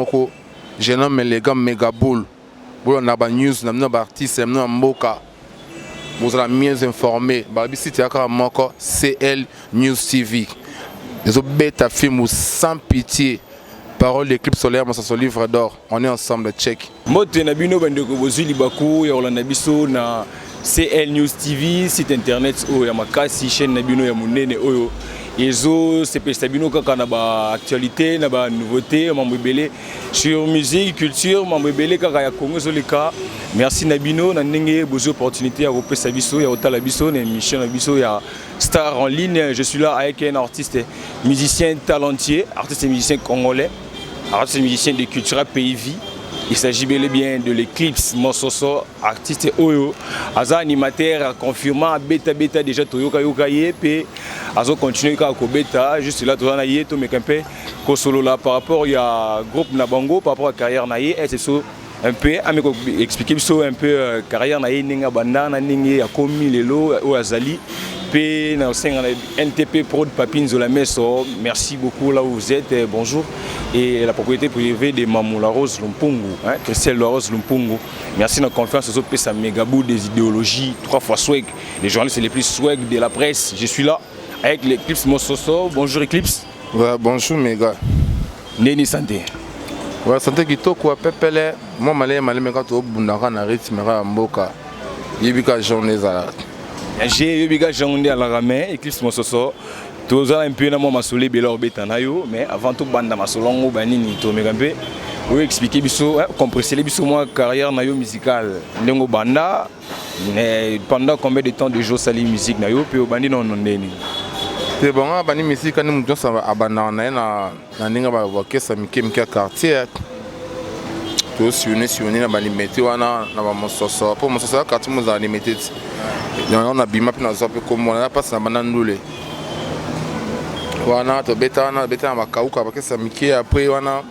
Moko jeune homme élégant mega boule bolanda ba news na bino ba artiste na bino ya mboka bozala mieux informé balobi site ya kaka moko CL News TV ezobeta film sans pitié. Parole d'éclipse solaire Massasso livre d'or, on est ensemble, check. Mbote na bino bandeko bozwi libaku ya kolanda biso na CL News TV, site internet oyo ya makasi, chaîne na bino ya monene oyo ezosepelisa bino kaka na ba actualité, na ba nouveauté, mambo ebele sur musique, culture, mambo ebele kaka ya Congo ezoleka. Merci na bino na ndenge bozwi opportunité ya kopesa biso, ya kotala biso na émission na biso ya Star en ligne. Je suis là avec un artiste musicien talentueux, artiste musicien congolais, artiste musicien de Cultura Pays Vie. Il s'agit bel et bien de l'Eclipse Mososo, artiste oyo aza animateur confirmant, beta beta déjà toyoka yoka ye pe azo continuer kaka kobeta. Juste là toza na ye, tomeka mpe kosolola par rapport ya groupe na bango, par rapport à carrière na ye. Est so un peu ameko expliquer biso un peu carrière na ye, ndenge abanda na ndenge akomi lelo oyo azali. Mpe na osenga na NTP Prod, Papi Nzola Meso, merci beaucoup là où vous êtes, bonjour. Et la propriété privée de Mamou La Rose Lumpungu, hein, Christelle La Rose Lumpungu, merci na confiance ozopesa Megabou des idéologies, trois fois swag, les journalistes les plus swag de la presse. Je suis là avec l'Eclipse Mososo. Bonjour Eclipse. Ouais, bonjour mes gars. Ndeni santé? Ouais, santé kitoko, pepele, mwa maleye maleme kaka, tobundaka na rythme kaka ya mboka, yebi ka journée ezala. J'ai yebi ka jango nde alaka. Mais Eclipse Mososo, tozala mpe na mwa masolo ebele obeta na yo, mais avant tobanda masolo yango banini, tomeka mpe oyo expliquer biso, compresser biso mwa carrière na yo musicale, ndenge obanda, pendant combien de temps déjà osali musique na yo, mpe obandi nono ndeni? Te, bongo abandi musique nde moto nyonso abandaka na ye na ndenge bakesa mike mike ya quartier, tosillonner sillonner na balimete wana na bamososo, mpo mososo ya quartier mozala limete ti yango na bima mpe nazwa mpe komona na mpasi na banda ndule wana. Tobeta wana, tobeta na bakauka, bakesa mike. Après wana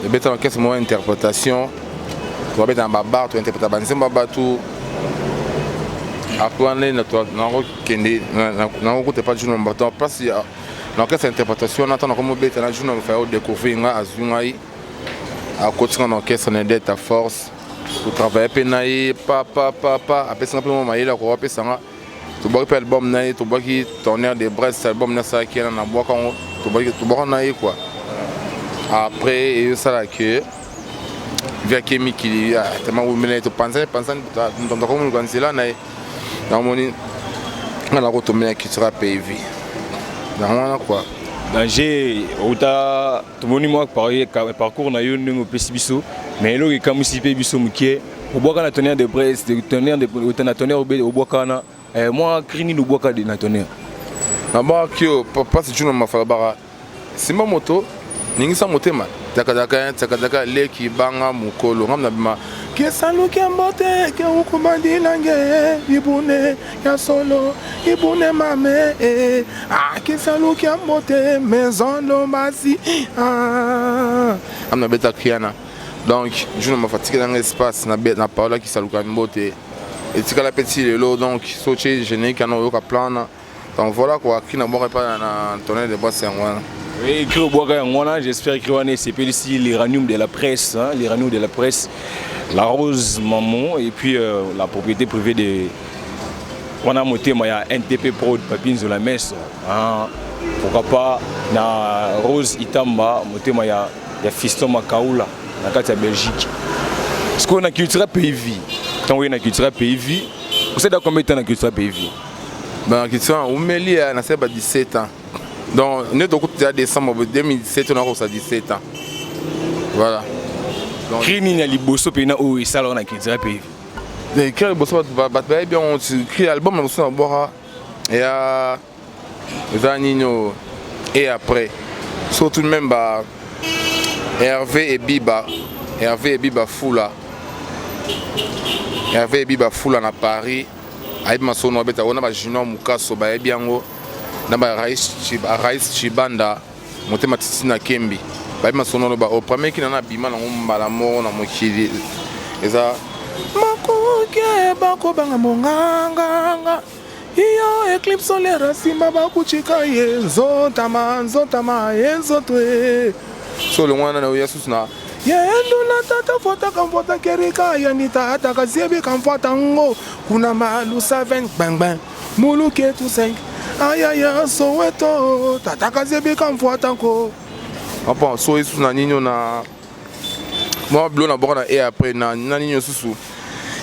tobeta na orchestre moko interprétation, tobeta na babar, tointerpréta banzembo ya bato. Après wana nakokende, nakokuta epa Juno Mbato place na orchestre interprétation wana. Ntango nakomobeta na Juno, faya odécouvrir ngai, azwi ngai, akotinga na orchestre na Delta Force. Totravaille mpe na ye pa pa pa pa, apesinga mpe mwa mayele akoka apesanga. Tobwaki mpe album na ye, tobwaki Tonnerre de Brest, album nasalaki wana, nabwaka yango, tobwaka na ye quoi. Après ezosala ke viaki mikili tema wumela ye, topanzani panzani, moto akomoluka nzela na ye. Namoni nga nakotomela Cultura Pays Vie, yango wana quoi. Danger outa tomoni mwa parcours na yo ndenge opesi biso, mais eloko ekamwisi mpe biso moke, obwaka na Tonnerre de Brest, tonnerre de na Tonnerre, obwaka wana mwa cri nini obwaka na Tonnerre? Nabwakaki oyo mpasi Juno Mafala baka simba moto ningisa motema takataka takataka leki banga mokolo ngam na bima kesaluki mbote keukubandilange ibune ya solo ibune mame ah, kesaluki mbote maison lombasi ah. Am nabetaki yana. Donc Juno Mafa tikelanga espace na parole akisaluka mbote, etikala mpe ti lelo. Donc so tie générique wana, oyoka plan wana. Donc voilà quoi, cri na bwaka epa na Tonnerre de Brest, yango wana. Oui, cri obwaka yango wana. J'espère cri wana esepelisi l'uranium de la presse, hein, l'uranium de la presse, La Rose Maman, et puis la propriété privée de wana motema ya NTP Prod, Papi Nzola Meso, hein, pourquoi pas na Rose Itamba, motema ya Fiston Makaula na kati ya Belgique. Sikoyo na Cultura Pays Vie, ntango oye na Cultura Pays Vie, osali combien de temps na Cultura Pays Vie? Na Cultura umeli nasali ba 17 ans. Donc nde tokuta décembre 2017, nakosa 17 ans, voilà. Cri nini ya liboso mpena oyo esalaka na Cultura Pays Vie? Cri ya liboso, bato bayebi yango, cri album na mosusu na bwaka ya eza nini oyo. Et après surtout même ba Hervé Ebiba, Hervé Ebiba Fula, Hervé Ebiba Fula na Paris ayebi masolo abeta wana. Bajunior Mokaso bayebi yango, na barais Chibanda, motema titi na Kembi bayebi masolo oloba. O premier kina na bima nango mbala moko na mokili eza makoke bakobanga monganganga iyo éclipse solaire nsima bakutika ye nzotama nzotama ye nzoto e. So olongo wana na oya susu na yendula tata fota kamfota kerika yanita ataka ziebi kamfota ngo kuna malusa 20 gbangban muluke tu 5 ayaya Soweto tata kazebi kamfota ko. Bon, so esusu na nini na mwa bilo na boko na e après na nini susu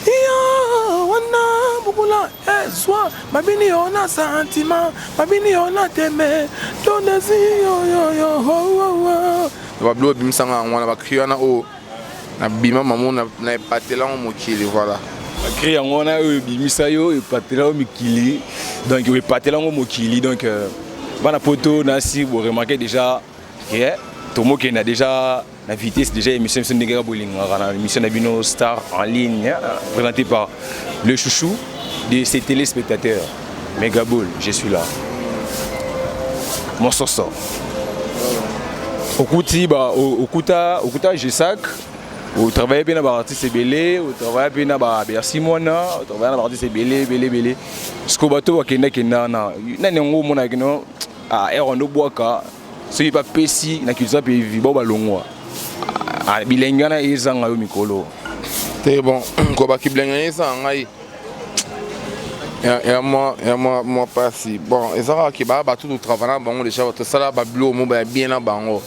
iyo wana bukula ezwa babini yo na sentiment, babini yo na teme tonesi yoyoyo. Babilo ebimisanga yango wana, bacri wana oyo nabima mamo na epatelango mokili, voilà. Bacri yango wana oyo ebimisa yo, epatela yo mikili, donc epatela yango mokili. Donc bana poto nasi boremarquer déjà ke tomokenda déjà na vitesse déjà émission biso ndenge kaka bolingaka na émission na bino Star en ligne, présenté par le chouchou de ses téléspectateurs, Megaboul. Je suis là, Mososo. Okuti ba okuta okuta Gesac, otravaille mpe na baartiste ebele, otravaille mpe na baBercy Mwana, otravaille na baartiste ebele ebele ebele. Siko bato bakendakenda wana, nani yango omonaki no ere wana obwaka soki bapesi na culture mpe vi bao balongwa bilenge wana ezanga yo mikolo? Te, bon, kobaki bilenge ezanga ngai ya mwa mpasi. Bon, eza kaka ke baya bato totravaille na bango déjà, tosala babiloko mo baya bien na bango.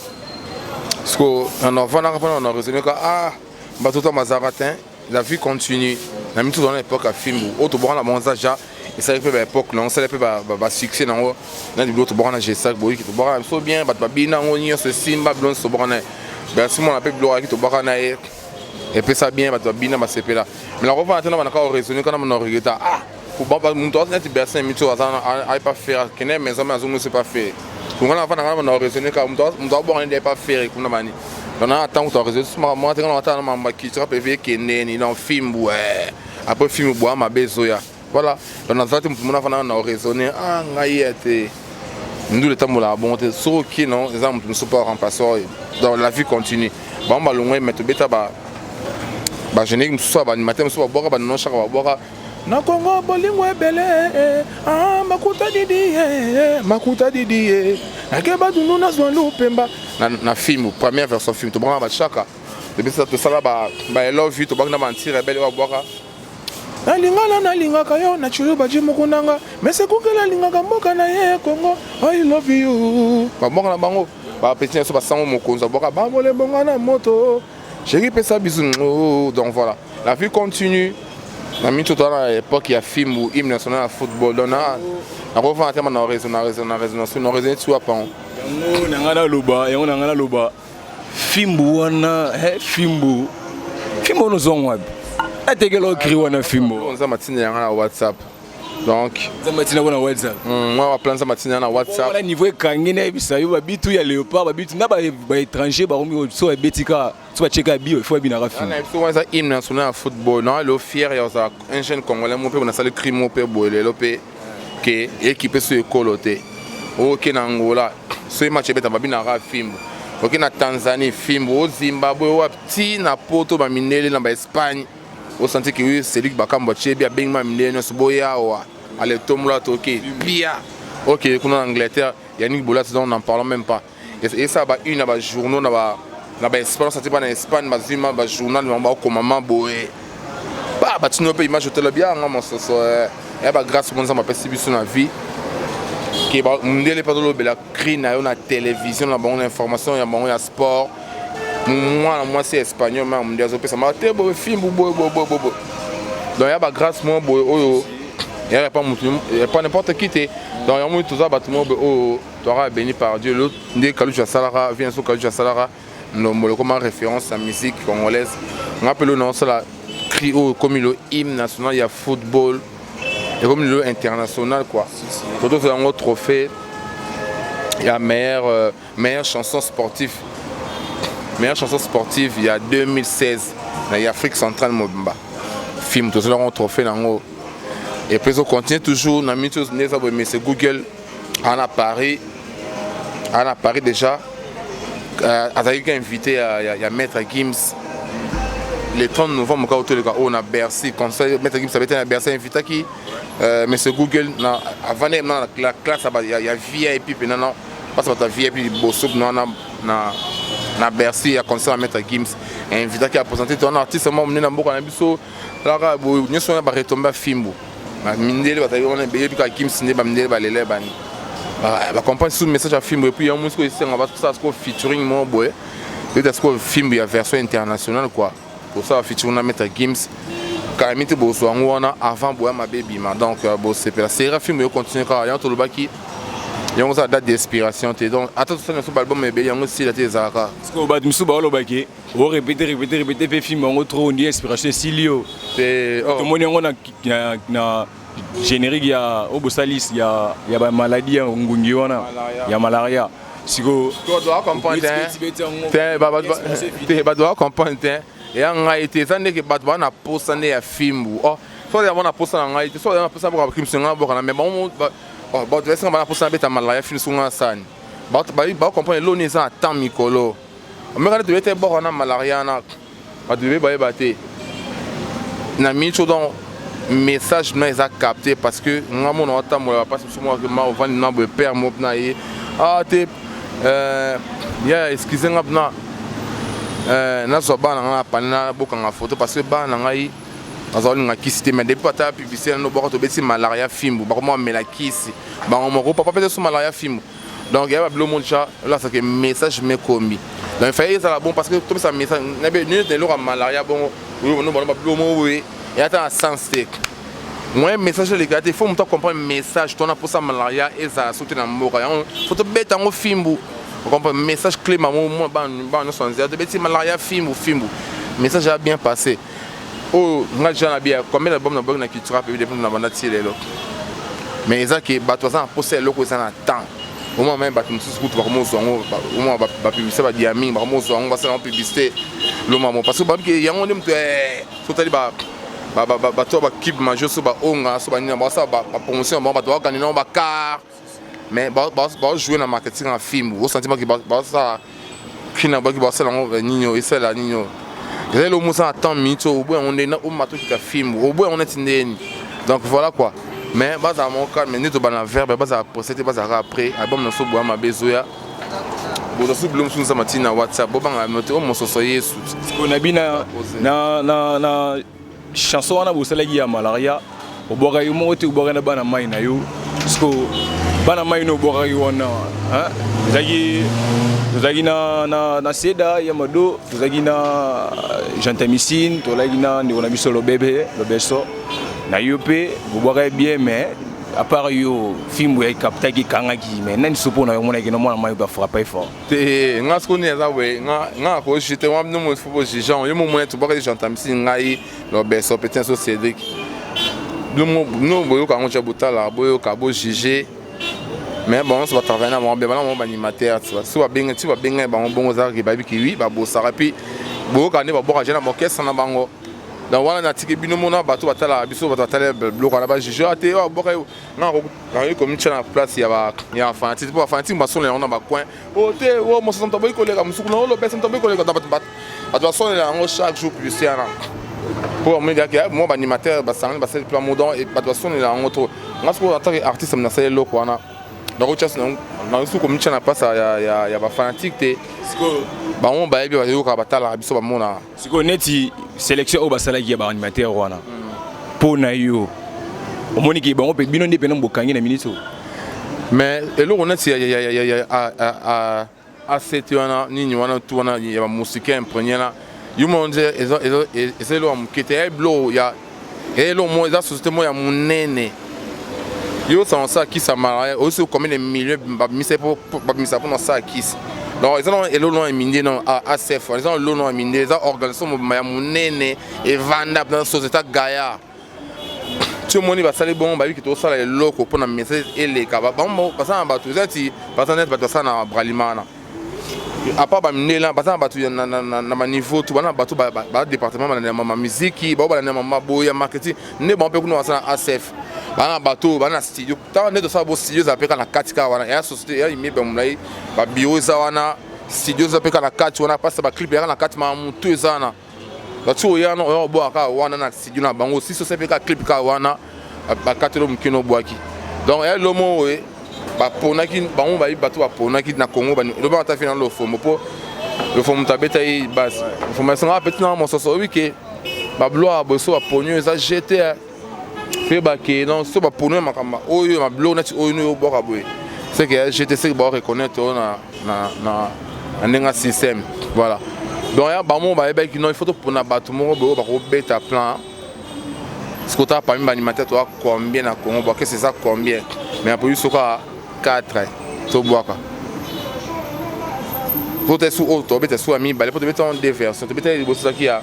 Parce que na ovandaka mpona na raisonne ka ah bato to bazalaka te, la vie continue. Na miti tozala na époque ya fimbu oyo tobwaka na bango eza ja esalaki mpe baépoque nango, esali mpe basuccès nango. Na biloko tobwaka na Gesac, boyiki tobwaka na biso bien, bato babina yango nyonso, esimba bilo nyonso tobwaka na ye. Bercy Mwana mpe biloko ayaki tobwaka na ye, epesa bien, bato babina, basepela. Mais nakovanda te na banaka oraisonne kana na regretter. Ah, moto aza neti Bercy na miti oyo aza aye pas faire kende maison me azongi pas faire konga na vanda ngana na raisonne kaka moto abwaka nde aye pas faire kuna bani. Donc na ntango to raisonne sumaka mwa te ngana watala na mambo ya culture mpe ekendeni donc fimbu après fimbu bwa mabe ezoya, voilà. Donc naza te motu mona afanda na raisonne ah ngai ye te, ndula etambolaka bongo te. Soki okie non, eza motu mosusu mpo remplace oyo. Donc la vie continue. Bango balongwa, mais tobeta bagénérique mosusu ya baanimateur mosusu babwaka banono chaka babwaka na Kongo bolingo ebele. Ah, makuta didi, makuta didi nakeba dundu nazwa lupemba na film, première version film tobwaka bachaka tobisa tosala ba I love you, tobwaki na bantire ebele oyo babwaka nalingala nalingaka yo na chiluba ji moko nanga mesekukela alingaka mboka na ye Kongo, I love you, babwaka na bango bapeti na biso basango mokonzi babwaka bamole bonga na moto chéri pesa biso. Donc voilà, la vie continue. Na mingi toza na époque ya fimbu, hymne national ya football. Donc nakofanda te ma na raison na raison na raison na raison ti wapango. Yango na ngai naloba, yango na ngai naloba fimbu wana, fimbu fimbu wana ozwango wapi? Atekela ocri wana fimbu. Nzambe atinda yanga na WhatsApp, donc Nzambe atinda ngo na WhatsApp. Mwa baplan Nzambe atinda na WhatsApp. Wana niveau ekangi, nayebisa yo babitu ya Léopard, babitu na baétranger bakomi so babeti kaka so batieka bio, ifo babinaka fimbu. Biso wana eza hymne national ya football. Na lelo fier ya kozala un jeune Congolais mo mpe nasali cri mo mpe boye lelo mpe ke équipe so ekolo te. Oke na Angola, soki match ebeta, babinaka fimbu. Oke na Tanzanie, fimbu. O Zimbabwe, wapi ti na Poto, bamindele na baEspagne, osanti ke oyo Cédric Bakambo atiebi, abengi bamindele nyonso boya awa, ale tombola toke pia. Ok, kuna na Angleterre, Yannick Bolat, donc n'en parlons même pas. Esala ba une na bajournaux na baEspagne, osati mpa na Espagne bazwi ma bajournal bango baokomama boye, ba batindi mpe image otela bianga mososo ya bagrâce mo Nzambe apesi biso na vie ke mondele mpe azolobela cri na yo na télévision na bango, na information ya bango ya sport. Mwana mwasi ya espagnol ma mondele azopesa ma te boye fimbu boye boye boye boye. Donc ya bagrâce mo boye oyo ya pas mutu, ya pas n'importe qui te. Donc yango toza bato mo boye oyo toaka béni par Dieu. Lo nde Kaluji asalaka vie so, Kaluji asalaka ndombolo ekoma référence ya musique congolaise. Nga mpe lelo naosala cri oyo ekomi lo hymne national ya football, ekomi lelo international quoi. Totozala yango trophée ya meilleure chanson sportive, meilleure chanson sportive ya 2016 na ya Afrique centrale mobimba. Film tozala yango trophée nango et puis ezocontinue toujours na minute nde eza boye. Monsieur Google ana Paris, ana Paris déjà, azalaki ka invité ya Maître Gims le 30 novembre kaka otoleka oyo na Bercy, concert Maître Gims abeti na Bercy, invitaki monsieur Google na avandi na la classe ya VIP mpena na mpasi bato ya VIP liboso mpena wana na Na Bercy ya concert ya Maître Gims, invitaki aprésente te wana artiste moko monene na mboka na biso. Alaka boye nyonso wana, baretombe ya fimbu, bamindele bazali wana beyebi kaka Gims nde bamindele balela bani, bacomprendre sous message ya fimbu. Et puis yango sikoyo esenga basala sikoyo featuring moko boye, eza sikoyo fimbu ya version internationale quoi. Kosala featuring na Maître Gims kalami te, bozwa yango wana avant boya mabe ebima. Donc bosepela sera fimbu yo continue kaka yango. Tolobaki yango eza date d'expiration te, donc ata tosali na so baalbum ebele, yango esila te, ezalaka. Parce bato mosusu baolobaki orépété, répété, répété mpe film yango trop, ndi inspiration esili yo. Te, oh. Tomoni yango na générique ya oyo bosali ya bamaladi ya ngungi wana ya malaria sikoyo. Te, bato bacomprendre te, eya ngai te, eza ndeke bato baa na posa nde ya fimbu. Oh, so yango na posa na ngai te, so na posa boka bakimisi ngai boka na me bango bato basenga bana posa na beta malaria fimbu so ngai asani bacomprendre eloni eza na temps mikolo omeka nde toyete boka na malaria na bato bebe bayeba te na miniti oyo. Donc message na eza capté, parce que nga mona otambola bapasi mosusu moko ma ovandi na boye père moko na ye ah te, ya excuse nga na nazwa bana na ngai na pane na bokanga photo, parce que bana na ngai naza kolinga kisi te. Mais depuis ata publicité nano boko tobeti malaria fimbu, bakoma bamela kisi bango moko, papa pete so malaria fimbu. Donc ya babilo mo déjà olasaka message mekomi. Donc il fallait ezala bon, parce que topesa message nini eloko ya malaria bongo oyo bano babilo mo boye eya ta na sens te. Moyen message eleka te, faut moto acomprendre message tona mposa malaria ezala so te na mboka yango, faut tobeta yango fimbu, ocomprendre message clé mamo mwa bana nyonso ya nzela, tobeti malaria fimbu fimbu, message a bien passé. Oyo nga déjà na bia combien d'album na boki na cultura mpe depuis na banda ti lelo, mais eza ke bato baza na posa eloko eza na temps. Omona même bato mosusu kutu bakomozwa yango, omona bapublicité badiaming bakomozwa yango, basala yango publicité lomamo, parce que babiki yango nde moto sotali bato ya bacube major so baonga so banini basala bapromotion bango, bato bakokani nango bacar, mais baojouer na marketing ya fimbu osentiment ke basala kina baki basala yango nini oyo esala nini oyo ezali eloko mosala na temps minute oyo oboya yango nde omata okita fimbu oboya yango neti ndeni. Donc voilà quoi, mais bazala moko calme nde tobana na verbe, bazala pressé te, bazalaka après album na so boya mabe ezoya, bozwa su bilo mosusu nzama ntina WhatsApp, bobanga no te o mososo yesu. Na bi na chanson wana bosalaki ya malaria, obwakaki moko te, obwakaki na bana mai na yo. Parceque bana mai no obwakaki wana ezalaki, tozalaki na seda ya mado, tozalaki na gentamicine, tozalaki na ndeko na biso lobebe lobeso na yo mpe bobwakaki bien. Mais à part yo, fimbu ya captaki, ekangaki, mais nani so mpo na yo omonaki na mwana mai bafrappe fort? Te, nga sikoyo nini eza boye, nga akojuge te, nga bino fo bojuge yo mo mona tobwakaki gentamicine, ngai lobeso petit na so Cédric, bino boyoka yango tia botala, boyoka, bojuge. Mais bango nyonso batravaille na bango, bana bango baanimateur so babenga ti babenga bango bongo, ezalaki bayebiki wi babosaka puis boyoka nde babwaka je na baorchestre na bango. Donc wana natiki bino mona bato batalaka biso, bato batala biloko wana, bajuge te oyo abwaka. Nga nakoki komitia na place ya bafanatique, mpo bafanatique basonela yango na bacoin o te o mososo moto aboyi koleka mosuku na olobesa moto aboyi koleka, bato basonela yango chaque jour publicité wana, mpo bamoni kaka mwa baanimateur basangani basali plan mo. Donc bato basonela yango trop. Nga sikoyo en tant que artiste nasali eloko wana, nakotia nakoki komitia na place ya bafanatique te, bango bayebi, bayoka, batalaka biso, bamonaka. Sikoyo neti sélection oyo basalaki ya baanimateur wana, mpo na yo omoniki bango mpe bino nde mpena bokangi na minute oyo? Mais eloko neti act wana nini wana tu wana ya bamusike imprégné na yo moko nde eza eloko ya moke te, ya biloko ya eloko moko eza société moko ya monene. Yo osala osala kisi ya malaria, oyosi combien de millions babimisa babimisa mpona osala kisi? Donc eza na eloko na minde no acf, eza na eloko na minde, eza organisation mobima ya monene evanda na société gaillard ti omoni basali bongo, bayebiki tosala eloko mpona message eleka. Bango basala na bato eza ti baza neti bato basala na Bralima wana, à part bamindele, baza na bato na baniveau tu, bana bato badépartement balandela mama miziki, bao balandela mama boye ya marketing nde bango mpe kuna basala na acf, bana na bato bana na studio. Tala nde tosala bo studio ezala mpe kaka na kati kaka wana ya société ya immeuble ya molai, babiro eza wana, studio eza mpe kaka na kati wana, mpasi baclip eyaka na kati, mama motu eza wana, bati oya wana oya obwaka kaka wana na studio na bango, si sosa mpe kaka clip kaka wana bakateli moke obwaki. Donc ya lomo oyo baponaki bango, bayebi bato baponaki na Congo, elobaka ata fi na lofombo mpo Lofombo moto abeta ye base. Lofombo asanga apeti na mososo oyebi ke babiloko ya boye so baponi oyo eza jete mpe bake non so baponi oyo makambo oyo mabiloko neti oyo oyo obwaka boye seke ya jete seke bao reconnaître oyo na, na, na, na ndenge ya système. Voilà, donc ya bango bayebaki non, il faut topona bato moko boye oyo bakobeta plan. Soki otala parmi baanimateur, toza combien na Congo? Bakese eza combien? Mais apoyi soka 4 tobwaka po te su oyo tobeta su ya mibale, mpo tobeta en deux versions. Tobeta liboso ezalaki ya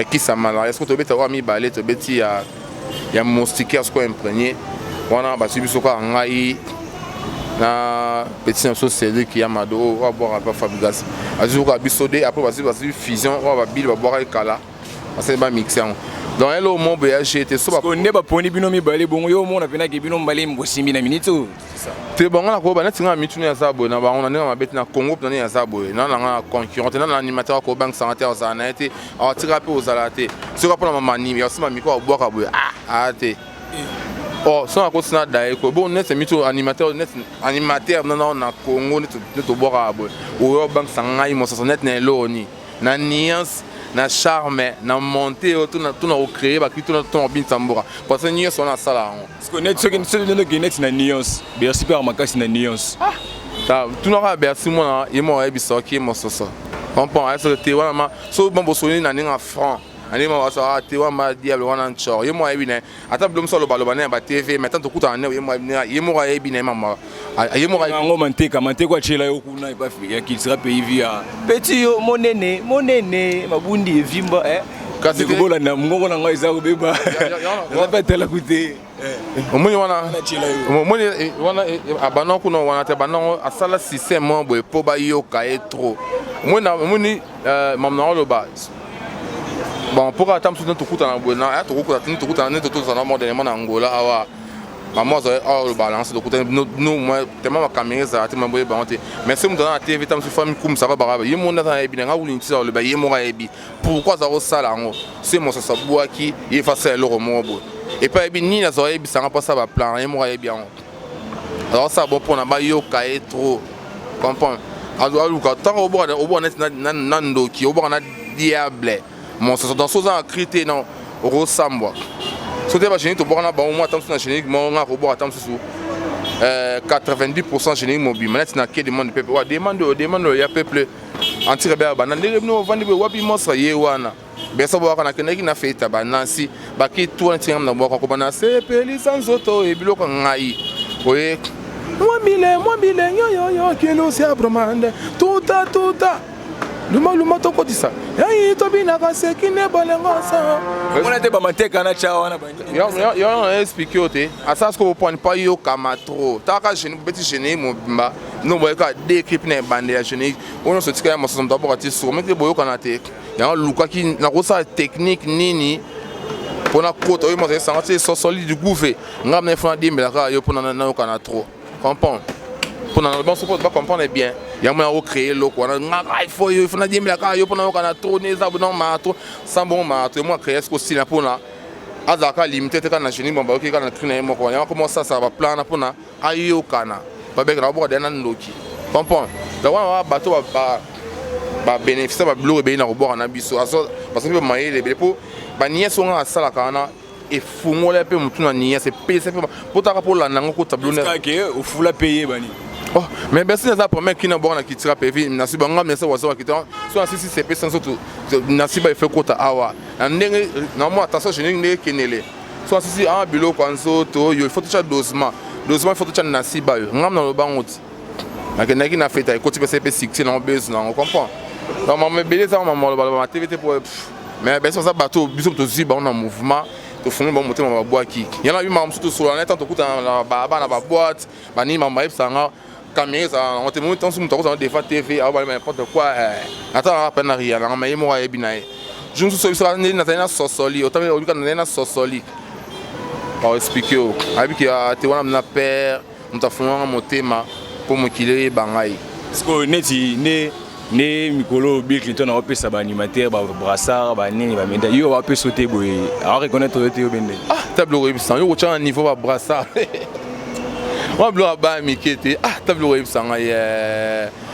kisa malaria, soki tobeta oyo ya mibale, tobeti ya moustiquaire sikoyo imprégné wana. Bazwi biso kaka ngai na petit na biso Cédric ya Mado oyo abwaka mpe Fabrigas. Azwi kaka biso de après bazwi fusion oyo babili babwaka ekala, basali bamixe yango. Donc eloko mo boye ya jete so. Nde baponi bino mibale bongo, yo omona mpenake bino mibale bosimbi na minute oyo? Te, bango na koyeba neti nga mituna aza boye na bango na ndenge mabe te. Na Congo mpe ndenge aza boye na nanga na concurrent te, na na animateur akobangisanga te, azala na ye te, atika mpe ozala te. Soki mpona mamani ya osima miko abwaka boye, ah aya te. Oh, so nakoti na daye ko bon neti mito animateur, neti animateur nana na Congo neti tobwaka boye oyo obangisa ngai mososo neti na eloko nini, na nuance, na charme, na monte oyo tona kocréer bakri, tona kobinisa mboka, parce que nyonso wana asala yango. Neti soki nokende neti na nuance, Bercy mpe makasi na nuance. Tunaka Bercy, mwana ye moko ayebisaki ye mososo comprend ayesaka te wana ma so bon bosoni na ndenge ya franc, na ndenge moko te wana ma diable wana ncor. Ye moko ayebi na ye, ata bilo mosu alobaloba na ya ba TV, mais tant tokutana ne ye moko ayebi na ye mama ye moko. Yango manteka manteko atiela yo kuna epa ya Cultura Pays Vie ya petit yo monene monene mabundi evimba. Kasi kobolanda mongongo na ngai eza kobeba, naza mpe atalaku te. Omoni wana, omoni wana, abanda kuna wana te, abanda yango asala système moko boye mpo bayoka ye trop. Omoni mama na oloba bon mpo kaka ata mosusu tokutana boye, tokutana tokutana nde tozala mo dernièrement na Angola awa. Mama azali awa oloba nanga so tokutani no moi tellement bacaméra ezala te, ma boyeba yango te. Mais soki moto aza na TV, ta mosusu fami kumisaka baka ye moko nde aza nayebi na nga wuli ntisa oloba ye moko ayebi pourquoi aza kosala yango. So mososo abwaki ye fa asala eloko moko boye epai ayebi nini azala ayebisanga mpo asala baplan, ye moko ayebi yango. Aza kosala bon mpona bayoka ye trop, comprendre. Aluka ntango obwaka neti na ndoki, obwaka na diable mososo. Donc so oza na cri te, non, okosambwa. So te bagénérique tobwaka na bango mwa ata mosusu na générique moko nga kobwaka ata mosusu 90 % générique mobima neti na ke demande peuple wa demande oyo, demande oyo ya peuple anti rebelle. Banda ndenge bino ovandi boye, wapi monstre ye wana beso bwaka? Nakendaki na feta banansi baki tu wana ntinga na bwaka kobanda sepelisa nzoto ebiloko ngai oye mwambile mwambile yoyoyo kilusi abromande tuta tuta luma luma tokotisa yayi tobinaka sekine bolengosa. Omona te bamateka na tya wana. Yo na explique yo te, asala sikoyo popwani mpo ayokama trop. Taka générique, beti générique mobimba no boyeka deux clip na ebande ya générique oyo nyonso tika ya mososo moto aboka ti suka meke boyokana te. Yango alukaki nakosala technique nini mpona kota oyo moto esanga ti esosoli du gouve ngai na efona diembelaka yo mpona nayokana trop, comprendre, mpona banso mpo bacomprendre bien. Yango mona ocréer eloko wana ngaka il faut yo ifo nadiembelaka yo mpona yokana trop ne eza non marato sans bongo marato. Ye mo acréer siko style mpona azalaka limité te kaka na génie. Bon, bayoki kaka na cri na ye moko. Yango akoma osasaka baplan wana mpona ayokana, babekaka baboka deya na ndoki, comprendre. Donc wana bato babénéficie babiloko ebele na kobwaka na biso, parce mpe mayele ebele mpo baniese onga asalaka wana efungola mpe motu na niese epesa mpe mpo taka mpo olanda yango kota biloko ofula mpe yebani. Oh, mais merci, naza première kina bwaka na kitira pevi nasi bango mesa waza wa kitira so nasisi sepesa nzoto nasi ba efe kota awa na ndenge na mwa attention générique ndenge ekendele so nasisi awa biloko ya nzoto oyo il faut totya dosement dosement, il faut totya nasi bayo ngam na lobango ti nakendaki na feta ekoti pesa mpe succès nango bese nango, comprend. Donc mama ebele eza mama balobaloba na TV te po, mais biso baza bato biso tozwi bango na mouvement, tofungi bango motema babwaki. Yana bi mama mosusu tosolola na ntango tokutana na baba na baboîte banini, mama bayebisanga caméra ezala nango te. Moto moto akozala devant TV aobalema n'importe quoi, ata nanga mpe na ria nanga ma ye moko ayebi na ye. Jour mosusu oyebisaka ndenge nazali na sosoli otami olika nazali na sosoli baexplike yo ayebi ke te wana na père moto afungwanga motema mpo mokili eyeba ngai. Sikoyo neti nde nde mikolo Bill Clinton aopesa baanimateur babrassard banini bamédaille, yo bapesa te boye, aoreconnaître yo te, yo bende? Ah, ta biloko oyebisa yo kotya na niveau babrassard wana, biloko abaya mike te. Ah, ta biloko oyebisa ngai.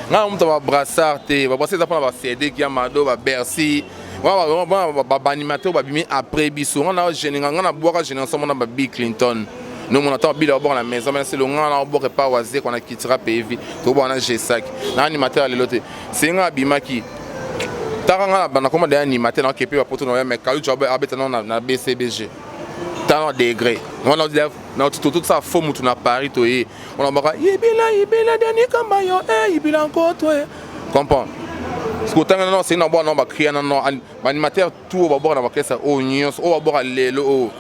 Nga na mutu ba brassard te, ba brassard eza pona ba Cédric ya Mado, ba Bercy. Ba ba animateur babimi après biso. Nga na jeune nga na bwaka génération mona ba Bill Clinton. No mona ta bila bwaka na maison mais c'est le nga na bwaka pa waze kwa na kitira PV. To bwana G5. Na animateur lelo te. C'est nga abimaki. Taka nga na koma de animateur na kepe ba poto na mais kalu abeta na na BCBG. Tala degré. Wana na tout ça faux mutu na Paris to ye. On baka yibila yibila Dani Kamba yo eh yibila nkoto eh. Comprends? Parce que otanga non c'est na bwana ba crier non non animateur tout ba bora na bakesa o nyonso o ba bora lelo o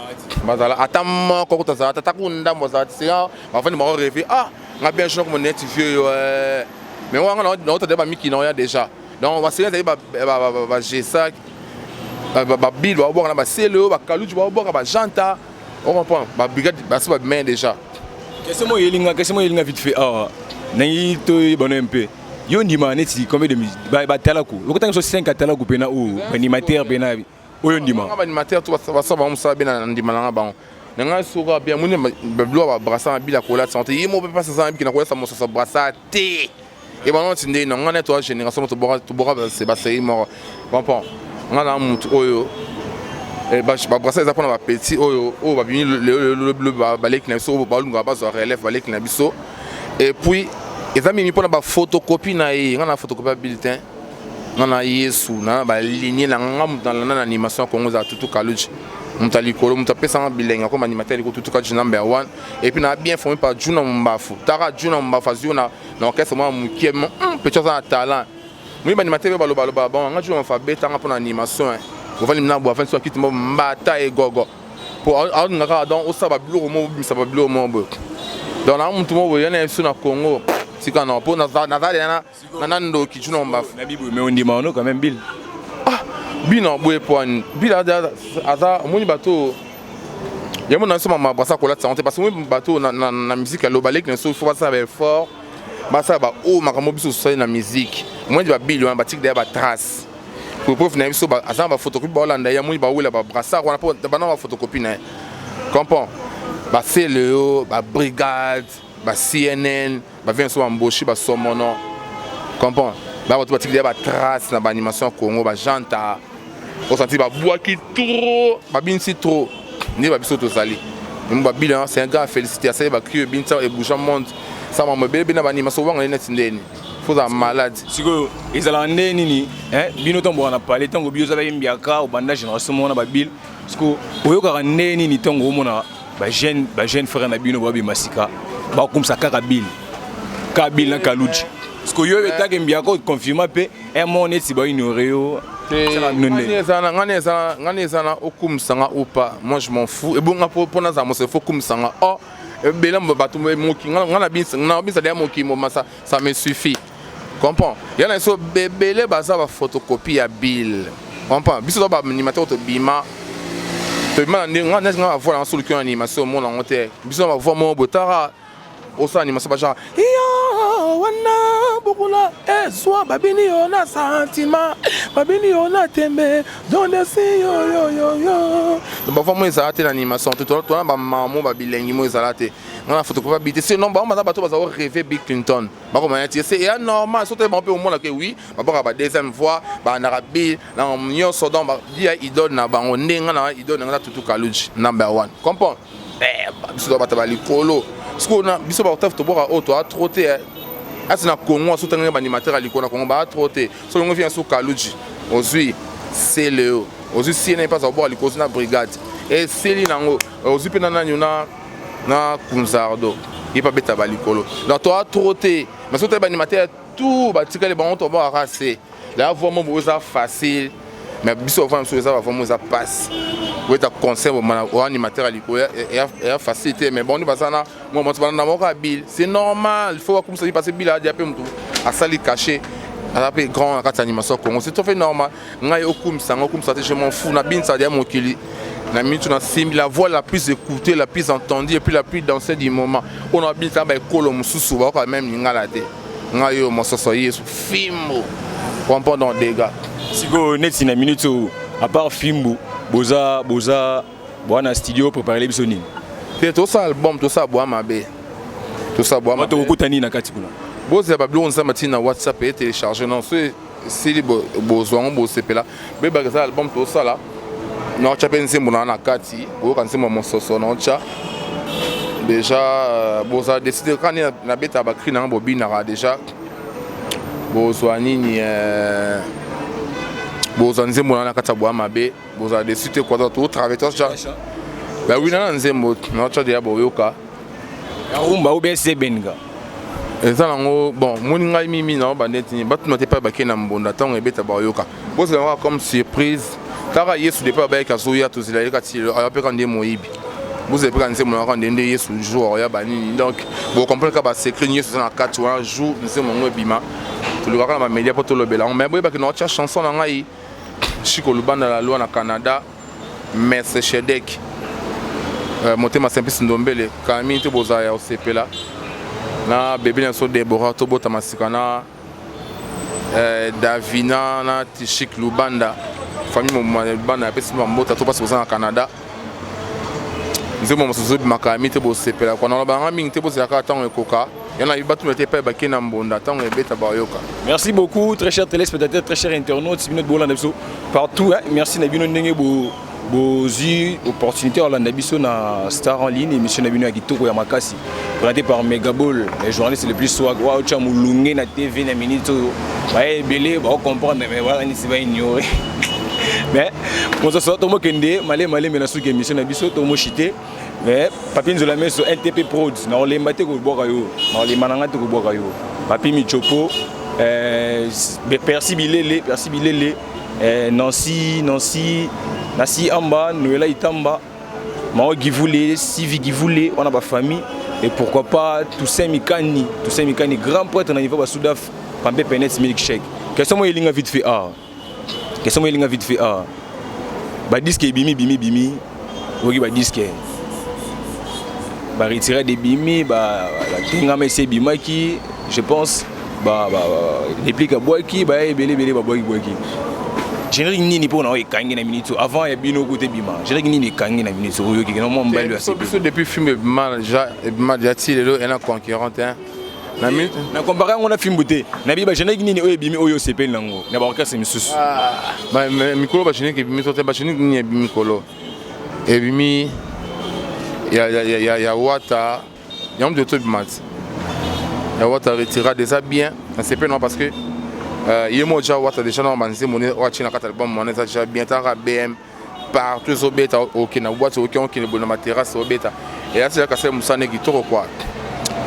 bazala ata moko ko tazala tata ku ndambo azala c'est ba fani ba rêver ah nga bien je comme net vieux yo eh mais wanga na na otade ba miki na ya déjà donc ba série ba ba ba G5 ba bill ba bora na ba selo ba kaluju ba bora ba janta. On comprend. Ba brigade ba ba main déjà. Question mo yelinga, question mo yelinga vite fait. Ah, nangi to bono MP. Yo ndima neti combien de ba ba talaku. Okotanga so 5 atalaku pena o animateur pena oyo ndima. Ba animateur to ba sa ba musa bena ndima na bango. Na nga soka bien moni ba bilo ba brassa bila kola santé. Ye mo pe pas ça biki na kola sa mososo brassa te. Et bango ti nde na nga na to génération to bora to bora c'est ba série moko. Comprends? Nga na mutu oyo ba brassa eza pona ba petit oyo oyo ba bimi le baleki na biso balunga bazwa relève baleki na biso. Et puis eza mingi mpona baphotocopie na ye. Nga na photocopie ya bulletin nga na Yesu na baligne na nga moto nalanda na animation ya Congo ezala Tutu Kaluji, moto ya likolo, moto apesanga bilenge akoma animateur ya likolo, Tutu Kaluji number one. Et puis na bien formé par Juna Mbafu. Tara Juna Mbafu azwi na orchestre mwa mokie petit aza na talent. Moyi baanimateur mpe balobaloba bon nga Juna Mbafu abetanga mpona animation ovandi na bo afandi so akiti mbo mbata egogo po aolinga kaka donc osala babiloko mo obimisa babiloko mo boye. Donc na mutu mo boye yana biso na Congo tika na po naza deja na ndoki Juna Mbafu. Na bibo mais ondima ono quand même Bill. Ah bino boye po ani Bill aza omoni bato yango na biso mama brasa kolatisa yango te parce que omoni bato na musique ya loba leki na biso faut basala ba effort, basala ba oyo makambo biso tosali na musique. Omoni babili wana batiki deya batrace pour preuve na biso aza na baphotocopie baolanda ye, amoni bawela babrassard wana mpo bana baphotocopie na ye. Comprend? Basele yo babrigade ba CNN bavient so bamboshi basomono. Comprend? Ba bato batiki deya batrace na baanimation ya Congo, bajanta osanti babwaki trop, babinisi trop nde babiso tozali babili. C'est un gars à féliciter, asali bacri ebinisa ebouge monde sa mambo ebele bena baanimation obanga neti ndeni fozala malade. Sikoyo ezalaka nde nini bino ntango boka na pale, ntango bio ozala yembiaka obanda génération moko na babile, siko oyokaka nde nini ntango omona bajeune frère na bino babima sika bakumisa kaka Bill, kaka Bill na Kaluji? Siko yo etake mbiaka oconfirma mpe un moko neti baignore yo. Ngani eza na okumisanga ou pas, moi je m'en fous. Ebonga mpo nazala moso faut okumisanga oh ebele bato moki nga na bisa deya moki moma, ça me suffit. Comprend? Ya na biso bebele baza baphotocopie ya Bill. Comprend? Biso to baanimateur tobima tobima na ndenge nga neti nga bavoix nanga soluki animation omona yango te. Biso na bavoix moko boye tara osala animation bagenre iyo wana bokula ezwa babini yo na sentiment, babini yo na tembe dondesi yoyoyoyo. Bavoix mo ezala te na animation te. Tona bamamo babilengi mo ezala te. Nga na photocopie abi te, sinon bango baza bato baza rêve Bill Clinton bakoma neti c'est ya normal. So te bango mpe omona ke oui babwaka ba deuxième voix bandaka Bill na nyonso. Donc dia idole na bango nde nga na idole na nga Tutu Kaluji number one. Comprend? Biso to bato balikolo sikoyo na biso baoctave tobwaka oyo toa trop te ati na Congo. Aso tangenge baanimateur ya likolo na Congo baa trop te. So longo fi so Kaluji ozwi Celeo, ozwi CNN mpasa obwaka likolo, ozwi na brigade esili nango, ozwi mpe na nani na Kunzardo ye mpe abeta balikolo. Donc toa trop te, mais so toyebi baanimateur tout batikali bango tobwakaka se la voix mo boye eza facile, mais biso bavoix na biso eza bavoix mo eza passe oyeta concert o animateur ya likolo eya facile te. Mais bango baza na moto balanda moko ya Bill, c'est normal, il faut bakumisa parce que Bill adia mpe motu asali cachet, aza mpe grand na kati ya animation ya Congo, c'est tout à fait normal. Ngai okumisa ngo okumisa te, je m'en fous. Na binisa ya mokili na minute na simbi la voix la plus écoutée, la plus entendue et puis la plus dansée du moment oyo na binisa baekolo mosusu bayoka même lingala te. Ngai oyo mososo Yesu fimbo comprend dans dégâts. Sikoyo neti na minute oyo, à part fimbu, boza bwana studio préparele biso nini? Te, tosala album, tosala bwa mabe, tosala bwa mabe. Tokokuta nini na kati kuna? Bozela babiloko Nzambe atii na WhatsApp e télécharge. Non, so esili, bozwa yango, bosepela. Boyebaka eza album tosala, naotya mpe nzembo na na kati. Boyoka nzembo ya mososo naotya déjà. Bozala décide kaka nde nabetaka bacri nanga, bobinaka déjà. Bozwa nini? Bozwa nzembo na na kati ya boya mabe, bozala déçu te quoi. Totravaille toa bawina na nzembo naotya déjà, boyoka. Rumba ou bien sebenga? Eza nango bon. Moni ngai mimi na banda etini batuna te, mpe bakei na mbonda. Ntango ebeta, bayoka. Bozela kaka comme surprise. Kaka Yesu depa bayeki, azoya, tozela ye kati aya mpe kaka nde moyibi. Bozela mpe kaka nzembo na kaka nde nde Yesu jour oya banini. Donc bocomprendre kaka basecret nyonso eza na kati wana. Jour nzembo yango ebima, tolukaka na bamédia mpo tolobela yango. Mais boyebaki na otya chanson na ngai Chiko Lubanda la loi na Canada, Mercedek motema Simplice Ndombele kami te. Bozala ya kosepela na bebe na biso Debora, tobotama sika na Davina na Tishik Lubanda, famille mobima Lubanda. Apesi bambota to mpasi boza na Canada. Nzembo mosusu ebimaka mi te, bosepela kwa. Naloba yanga mingi te, bozela kaka ntango ekoka. Yana batuna te epai bakei na mbonda. Ntango ebeta, bayoka. Merci beaucoup, très chers téléspectateurs, très chers internautes. Bino bolanda biso partout, hein. Merci na bino ndenge bo bozwi opportunité olanda biso na Star en ligne, émission na bino ya kitoko ya makasi, présenté par Megabol, le journaliste le plus swag wa otya molunge na TV na minute oyo. Baye ebele baocomprendre, mais wana nisi baignore. Mais mososo tomokende malemi malemi na suki émission na biso, tomoshite. Mais Papi Nzola Meso, NTP Prod, na olemba te kobwaka yo, na olemba na nga te kobwaka yo. Papi Michopo, Percy Bilele, Percy Bilele, Nancy, Nancy, Nancy Amba, Noela Itamba, Mao Givule, Sivi Givule, on a ma famille. Et pourquoi pas Toussaint Mikani, Toussaint Mikani, grand prêtre na niveau ba Soudaf, Pampe Penet Milkshake. Question moi elinga vite fait ah. Question moi elinga vite fait ah. Ba disque bimi bimi bimi. Oki ba disque ba retirer des bimi ba tengama ese bimaki, je pense ba ba réplique abwaki ba ebele ebele babwaki bwaki. Générique nini mpo na oyo ekangi na minute avant ya bino kote bima? Générique nini ekangi na minute oyo oyoki na mwa mobali? Oyo biso depuis film ebima déjà, ebima déjà ti lelo ena concurrente, hein. Na minute na compare yango na fimbu te. Nayebi ba générique nini oyo ebimi oyo osepeli nango na baorchestre misusu. Mikolo bagénérique ebimi so te. Bagénérique nini ebimi mikolo ebimi ya Wata? Yango moto tobima ti ya Wata retirade eza bien, nasepeli nango parce que ye mo déjà Wata déjà na banzembo oyo atie na kati album wana eza déjà bien. Talaka BM partout ezobeta, okende na boîte, oki okende boye na materrasse obeta. Eyati kaka se mosala kitoko quoi.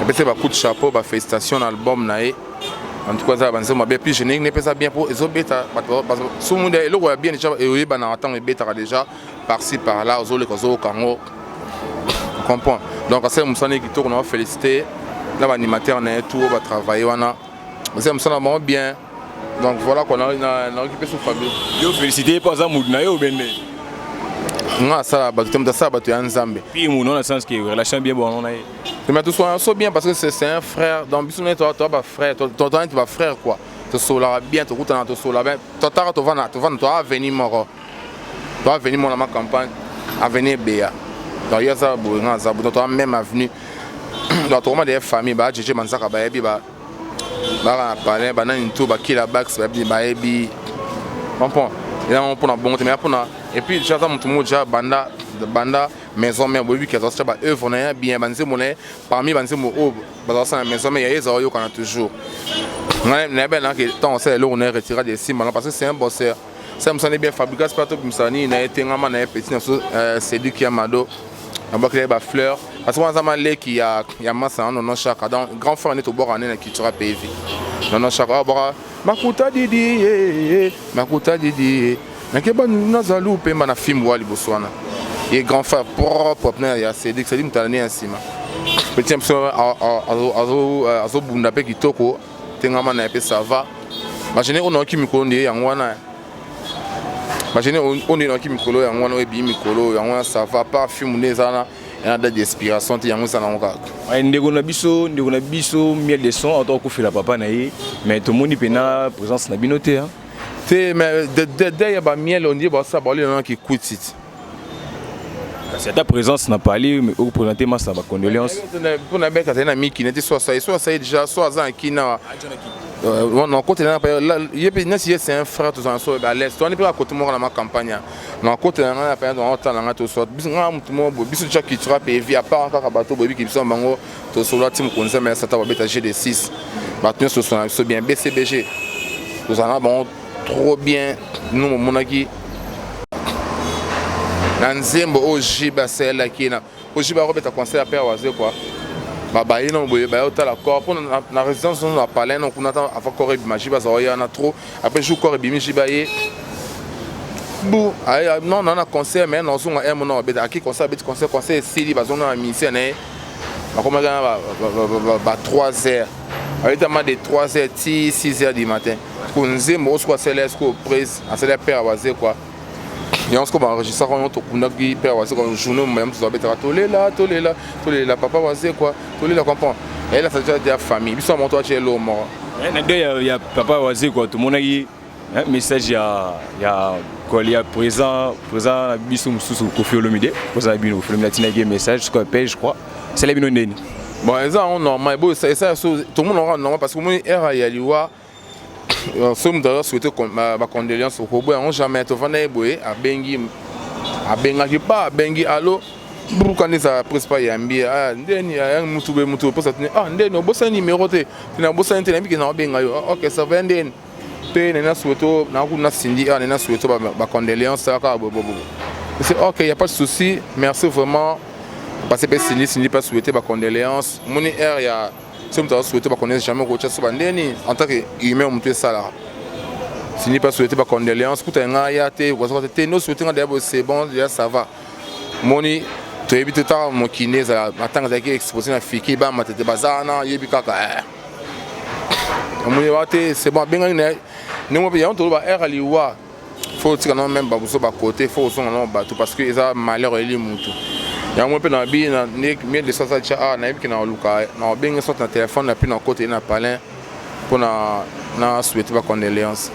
Epesi ba coup de chapeau, bafélicitation na album na ye. En tout cas eza banzembo mabe, puis générique ne epesa bien mpo ezobeta. Somuda eloko ya bien déjà eoyebanaka ntango ebetaka déjà par-ci par-là, ozoleka, ozoyoka yango, comprend. Donc asali mosala kitoko na bafélicité na baanimateur na ye tout oyo batravaille wana, osali mosala bango bien. Donc voilà quoi, nayoki mpe so Fabio. Yo félicité mpo aza mutu na yo obende? Nga asala bato te, moto asala bato ya Nzambe. Puis mutu na sens que relation bien bon na ye. Mais tout so bien parce que c'est un frère. Donc biso neti toa bafrère, toa neti bafrère quoi. Tosolaka bien, tokutana, tosola bien, totaka, tovanda, tovanda, toa avenue moko, toa avenue moko na ma campagne, avenue Ebeya. Donc ye aza boye, nga aza boye, donc toa même avenue. Donc tokoma deya famille. Ba jeje banzaka bayebi, baka na palin, banani to bakila bax bayebi, comprend. Eza mpona bongo te, mais mpona et puis déjà aza motu moko déjà banda banda Maison Mère. Boyebi ke azalaki ba œuvre na ye bien, banzembo na ye parmi banzembo oyo bazalaka na Maison Mère, ya ye ezala oyokana toujours. Ngai nayebi naki ntango asala eloko na ye retirade esimba parce que c'est un bosseur. Ça mosala bien. Fabrigas mpe atobimisa nini na ye te. Ngama na ye petit na so Cédric ya Mado, nabwakela ye bafleur parce que wana aza maleki ya masa na Nono Chaka. Donc grand frère nde tobwaka nde na Cultura PV. Nono Chaka abwaka makuta didi, makuta didi, nakeba nazalu pemba na fimbu wa liboso wana. Ye grand frère propre pena ya Cédric. Cédric moto alani ya nsima. Petit na biso azobunda mpe kitoko. Tengama na ye mpe ça va. Bagene oyo nayoki mikolo nde yango wana, bagene oyo nde nayoki mikolo yango wana, oyo ebii mikolo yango wana, ça va. Par film nde eza wana na date d'expiration te, yango eza nango kaka. Ndeko na biso, ndeko na biso Miel de Son auto akufela papa na ye, mais tomoni mpena présence na bino te. Te, mais de ya bamiel ondie basala baolela naki kwiti ti. Kasi ata présence na pali okoprésente masa bacondoléance. Mpona beka azali na miki neti so asali, so asali déjà, so aza na kina na kotela ye mpe neti ye, c'est un frère, tozala so à l'aise, toani mpe bakote moko na macampagne na kotela ngai na paya otala ngai toso biso ngai motu moko boye. Biso déjà cultura mpe evi, à part kaka bato boyebiki biso na bango, tosolola ti mokonzi ya sata babeta g de 6, bato nyonso tosolola biso bien. BCBG tozala na bango trop bien. No momonaki na nzembo oyo Jibe asalelaki na oyo Jibe akobeta concert ya père waze quoi, babaye no boye, baye otala corps mpo na résidence no na palin no kuna. Ta avant corps ebima, Jibe azala oya wana trop. Après jour corps ebimi, Jibe aye bu non na concert, mais nazonga r mona babeta aki concert, abeti concert, concert esili, bazonga na musicien na ye, bakomaki na ba 3 heures, abetama de 3 heures ti 6 heures du matin. Ko nzembo oyo soko asala siko prise, asala père waze quoi, yango siko baenregistraka yango. Tokundaki père waze quoi, journée moya mosusu abetaka tolela, tolela, tolela papa waze quoi, tolela, comprend eyelasa ya famille biso ya moto atie elo moko. Na de ya papa waze quoi, tomonaki message ya président na biso mosusu Kofi Olomide, président na bino Kofi Olomide atinaki message ce qu'on appelle, je crois, esala bino ndeni? Bon, eza yango normal bo esa so tomona yango normal, parce que omoni ere ya liwa, so moto aza souhaite bacondoléance, okoboya yango jamais. Tovanda ye boye, abengi, abengaki pa, abengi alo buruka nde ezala principal yambi ndeni mutu boye, mutu posa tuni ah ndeni obosani numéro te, tina obosani te, nayebi ke na obenga yo. Ok, ça va, ndeni mpe nena souhaite nakuna Sindi ah nena souhaite bacondoléance kaka boye. C'est ok, y a pas de souci, merci vraiment, parce que Sindi, Sindi pas souhaité bacondoléance. Moni aire ya so moto azosouhaite bacondoléance, jamais kotia so bandeni en tant que humain, moto esalaka. Sindi pas souhaité bacondoléance kuta ngai ya te, te te no souhaité nga deya boye, c'est bon déjà, ça va. Moni toyebi te taka mokili ezala matanga ezalaki exposé na fiki bamatete baza wana, yebi kaka omoni ba te, c'est bon. Abengaki na ndenge mpe yango toloba ere liwa, faut otika nango même bamosusu bakote, faut ozonga nango bato, parce que eza malheur eli mutu yango mpe na bi na mie de sasa tia ah nayebi ke na oluka na obenge sorte na téléphone na mpe na kote na palin mpo na souhaiter bacondoléance.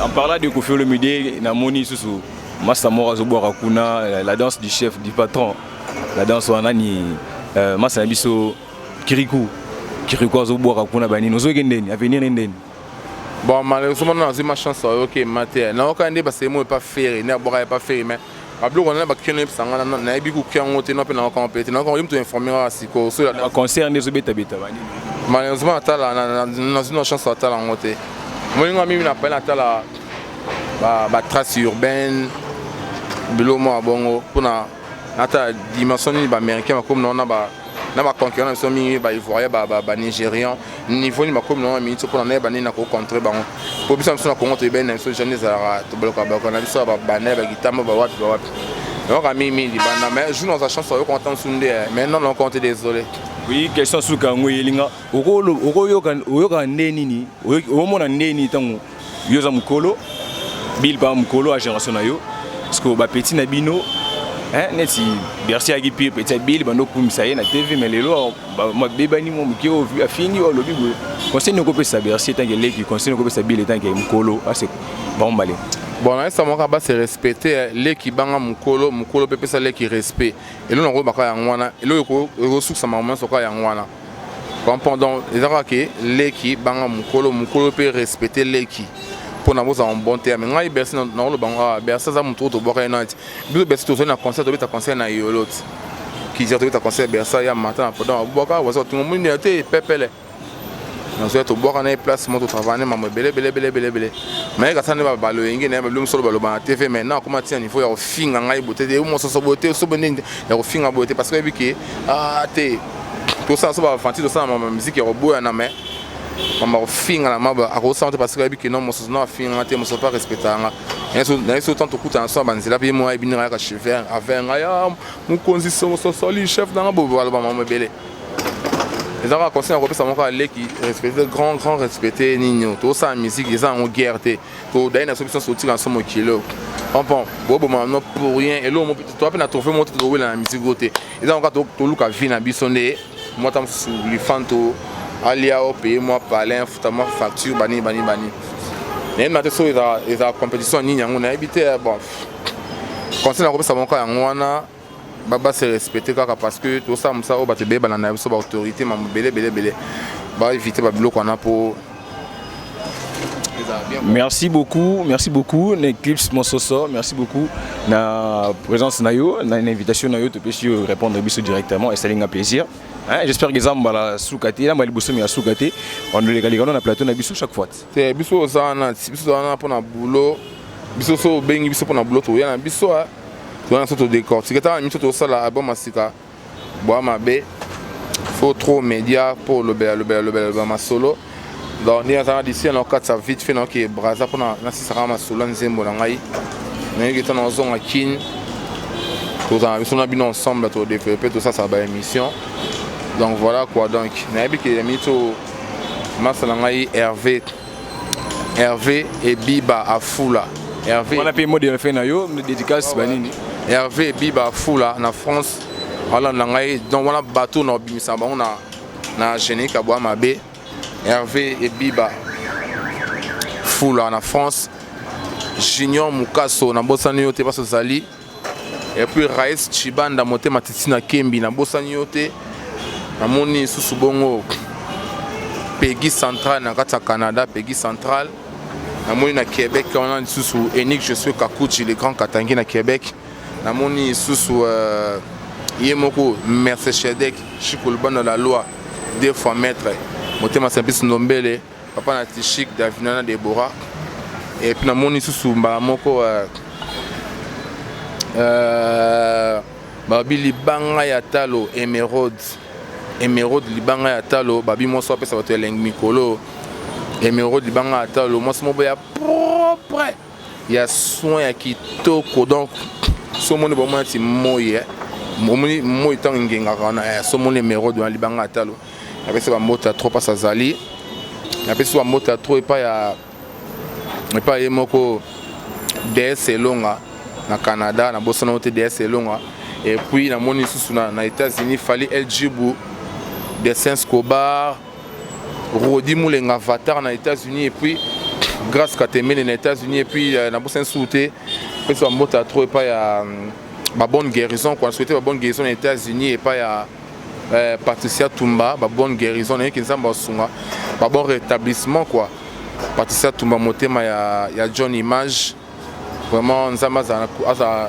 En parlant de Kofi Olomide, namoni susu masa moko azobwaka kuna la danse du chef, du patron, la danse wana nani, masa na biso Kiriku, Kiriku azobwaka kuna banini, ozoyoki ndeni avenir ni ndeni? Bon, malheureusement nazwi ma chance oyoki ema te, nayoka nde basemo epa Ferre nde abwaka epa Ferre, mais babiloko wana bakino yebisanga, nayebi kuki yango te, no mpe nayoka mpe te, nayoka yo moto informe kaka sikoyo so. Baconcert nde ezobetabeta banini? Malheureusement natala, nazwi na chance atala yango te. Moninga mingi na pale natala batrace urbaine, biloko moko ya bongo mpona natala dimension nini baaméricain bakomi na wana na baconquérant na biso mingi, baivoirien, banigérian, niveau nini bakomi na wana miniti mpona nayeba nini nakocontre bango, po biso na biso na Congo toyebani na biso jamais, ezalaka tobaloka baloka na biso ya babana bagitambo bawapi bawapi, nayoka mingi libanda. Mais jour naza chance oyoka ata mosu nde, mais non, nayoka te, désolé. Oui, question suka yango eyelinga, oyoka nde nini, omona nde nini ntango yo oza mokolo, Bill pa mokolo ya génération na yo, parce que bapeti na bino neti Bercy ayaki pire petit ya Bill, bando okumisa ye na TV, mais lelo mabebani mwa moke, afingi, alobi boye. Conseil nini okopesa Bercy etanke leki? Conseil nini okopesa Bill etanke mokolo? Ase bango mbale. Bon, nayesa moko base respecte leki, banga mokolo, mokolo mpe pesa leki respect. Eloko nakoyebaka yango wana, eloko ekosukisa makambo nyonso kaka yango wana, comprend? Donc eza kaka ke leki banga mokolo, mokolo mpe respecte leki mpona bozala bon terme. Ngai Bercy nakoloba ngo awa, Bercy aza motu oyo tobwaka ye nati biso. Bercy tozali na concert, tobeta concert na yolo ti kizia, tobeta concert, Bercy ya matin na podon abwaka waza kotunga monini te pepele, nazoya tobwaka na ye place moko, totravaille mambo ebele ebele ebele ebele ebele. Mais kasa nde baloyenge na ye babilo mosolo baloba na TV. Maintenant akoma ntina niveau ya kofinga ngai boye te, mososo boye te, sobo ndeni ya kofinga boye te, parce que oyebi ke ah te, tosala so bafanti, tosala mama musique ya koboyana, mais mama kofinga na maba akosala te, parce que oyebi ke non, mososo no afinganga te, mososo mpe respectaka nga. Naye so tant tokutana so na banzela mpe ye mo ayebi ndenge ayaka chever aver ngai mokonzi sosoli chef nanga boye, baloba mama ebele. Eza kaka conseil na kopesa moko aleki: respecte grand, grand respecte nini, tosala musique, eza yango guerre te. Todaye na so biso nyonso totika na so mokili oyo, comprend? Boboma no pour rien, eloko toa mpe na trophée moko te, towela na musique oyo te. Eza yango kaka toluka vie na biso nde mwata mosusu lifanto alia opaye mwa palin, futa mwa facture, banini banini banini. Nayebi na te so ezala compétition nini yango, nayebi te. Bon, conseil na kopesa moko yango wana. Ba se respecter kaka, parce que tosala mosala oyo bato ebele balanda biso, baautorité, mambo ebele ebele ebele, baévite babiloko wana mpo ezala bien. Merci beaucoup, merci beaucoup, Eclipse Monsoso, merci beaucoup. Na présence na yo, na invitation na yo, tu peux répondre biso directement et ça un plaisir. Hein, j'espère que Zamba suka te, na liboso ya suka te. On le legali na plateau na biso chaque fois. Te, biso oza wana, biso oza wana mpona boulot. Biso so obengi biso mpona boulot, toya na biso, toya na so todécortique. Tala, biso tosala album ya sika, Bwa Mabe. Faut trop média mpo olobela lobela lobela lobela masolo. Donc ndenge aza na d'ici na okatisa vite fait, naoke Braza mpona nasisaka masolo ya nzembo na ngai. Nayoki ta nazonga Kine, tozala na biso na bino ensemble, todéveloppe, tosalasa baémission. Donc voilà quoi. Donc nayebi ke ya miniti oyo, masa na ngai Hervé, Hervé Ebiba Afula, Hervé. Wana pe mot de la fin na yo, dédicace banini. Hervé Ebiba Afula na France alanda ngai. Donc wana bato na obimisa bango na générique ya Bwa Mabe. Hervé Ebiba Fula na France, Junior Mukaso, nabosani yo te, mpasi ozali. Et puis Raïs Chibanda, motema titi na Kembi, nabosani yo te. Namoni lisusu bongo Peggy Central na kati ya Canada, Peggy Central namoni na Québec wana. Lisusu Enik Je suis Kakuchi, le grand Katangi na Québec. Namoni lisusu ye moko Mercedek Chikolobana, la loi deux fois maître, motema Simplice Ndombele, papa na Tishik, Davina na Debora. Et puis namoni lisusu mbala moko babi libanga ya talo, Émeraude, Émeraude libanga ya talo. Babi mwasi apesa bato elengi mikolo, Émeraude libanga ya talo, mwasi moko ya propre, ya soin, ya kitoko. Donc so omoni, bomona ti moi, omoni moi ntango engengaka wana, so omoni Émeraude wana libanga ya talo. Napesi bambote ya trop mpasi azali. Napesi bambote ya trop epai ya epai ye moko DS Elonga na Canada, nabosana te DS Elonga. Et puis namoni lisusu na États-Unis Fali El Djibu, Dessin Scobar, Rodi Mulenga Avatar na États-Unis, et puis Grâce Katemene na États-Unis. Et puis nabosani susu te, pesi bambote ya trop epai ya babonne guérison quoi. Souhaité babonne guérison na États-Unis epai ya Patricia Tumba, babonne guérison, nayeki Nzambe asunga, babon rétablissement quoi. Patricia Tumba, motema ya John Image, vraiment Nzambe azala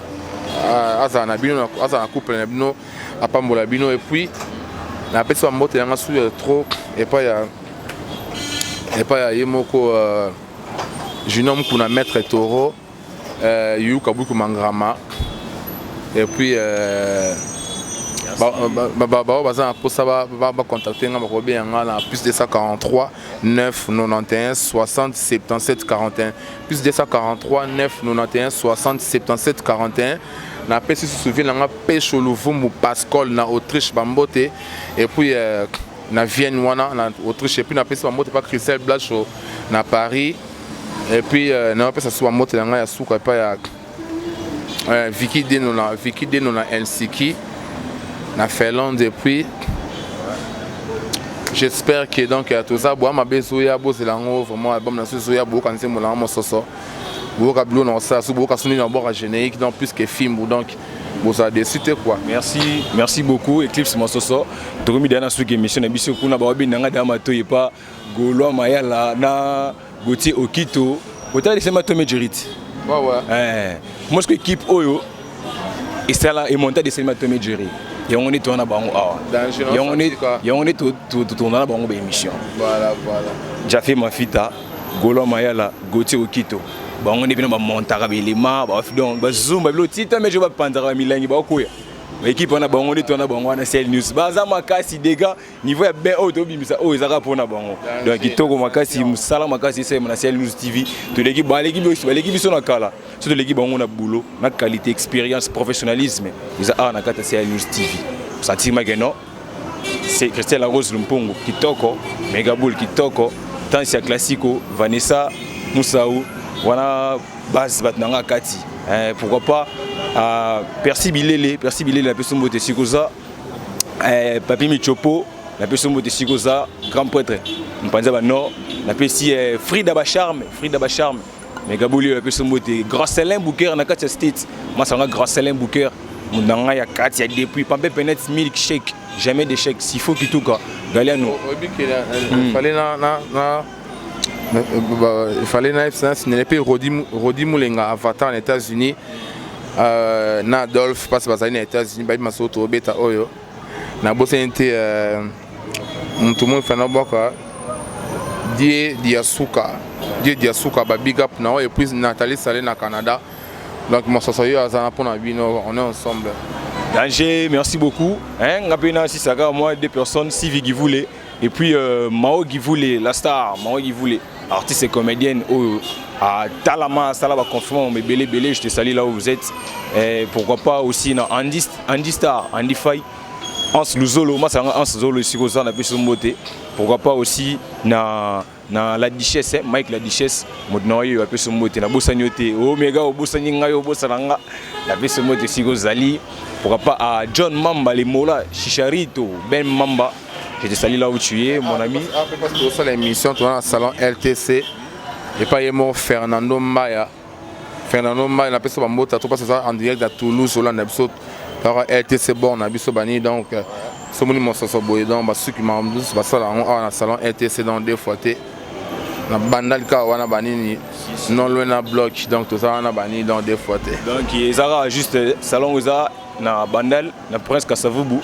na bino, azala na couple na bino, apambola bino. Et puis napesi bambote yanga su ya trop epai ya ye moko Junior Mukuna, maître taureau, Yuka Buku Mangrama. Et puis bao baza na mposa bacontacte nga, bakobenga nga na +243 9 91 60 77 41, +243 9 91 60 77 41. Napesi susu vie na nga Pesho Luvumbu Pascal na Autriche, bambote. Et puis na Vienne wana na Autriche. Et puis napesi bambote pa Christelle Blacho na Paris. Et puis napesa su bambote na ngai ya suka epai ya Vicky Deno, na Vicky Deno na Helsinki na Finlande. Et puis j'espère que donc toza Bwa Mabe ezoya, bozela yango vraiment. Album na so ezoya, boyoka nzembo na yango mososo, boyoka bilo na kosala so, boyoka so nini na bwaka générique. Donc plus que fimbu, donc bozala déçu te quoi. Merci, merci beaucoup, Eclipse Mososo. Tokomi deya na suki émission na biso. Kuna bawabenanga deya matoi epa Gaulois Mayala na Gautier Okito, otala lisema to Mejerit. Ouais. Eh, moi ce équipe oyo esala emonta deselema to Mejeri, yango nde toza na bango awa, yango nde totourna na bango baémission. Voilà. Jafe Mafita, Gaulois Mayala, Gautier Okito, bango nde mpena bamontaka baelema, donc bazumba bilo tita mejo, bapanzaka bamilangi, bakoya baéquipe wana. Bango nde toza na bango wana. Cl News baza makasi dega niveau ya bien oyo tobimisa oyo ezaka mpona bango. Donc kitoko makasi, mosala makasi esalema na Cl News TV. Toleki, baleki biso, baleki biso na kala. So toleki bango na boulot, na qualité, expérience, professionnalisme eza awa na kati ya Cl News TV. Sentiment ke non, c'est Christelle Rose Lumpungu kitoko, Megaboul kitoko, Tansia Classico, Vanessa Moussaou wana, base bato na nga kati. Pourquoi pas Percy Bilele, Percy Bilele napesi mbote sikoza, Papi Michopo napesi mbote sikoza, grand prêtre mpanza banord napesi, Frida Bacharme, Frida Bacharme, Megaboli napesi mbote, Grand Selin Bouker na kati ya State, masanga Grand Selin Bouker. Na ngai ya kati ya depuis Pampe Penet Milkshake, jamais d'échec. Sifo Kituka Galiano. Oyebi ke fallait na il fallait na signale mpe Rodi Mulenga Avatar na États-Unis, na Adolphe mpasi bazali na États-Unis, bayebi masolo tobeta oyo. Nabosani te motu moi fana bwaka Die Diasuka, Die Diasuka, ba big up na oyo. Et puis Nathalie Sale na Canada. Donc mososo oyo aza na mpona bino, on est ensemble. Danger, merci beaucoup. Hein, Ngapena, si ça moi, deux personnes, Sylvie Givoulé, et puis Mao Givoulé, la star, Mao Givoulé, artiste et comédienne, oh, à Talama, Salaba Confirmant, mais Belé Belé, je te salue là où vous êtes. Et pourquoi pas aussi dans Andy, Andy Star, Andy Fay, Hans Luzolo, moi c'est Hans Zolo ici, on a pu mbote. Pourquoi pas aussi na la duchesse, hein, Mike la duchesse, moto na oyo apesi mbote. Nabosani yo te, omega obosani ngai, obosana nga, napesi mbote esika ozali. Pourquoi pas à John Mamba le Mola Chicharito Ben Mamba, je te salue là où tu es, mon ami. Parce que tosala émission, toza na salon LTC epai ye moko Fernando Mbaya. Fernando Mbaya, napesi bambote to mpasi eza en direct ya Toulouse, olanda biso kaka LTC bon na biso bani. Donc somoni mososo boye, donc basuki makambo mosusu basala yango awa na salon LTC. Donc deux fois te na Bandali kaka wana banini, non loin na bloc. Donc toza wana banini, donc deux fois te. Donc ezalaka juste salon eza na Bandal na Prince Kasavubu.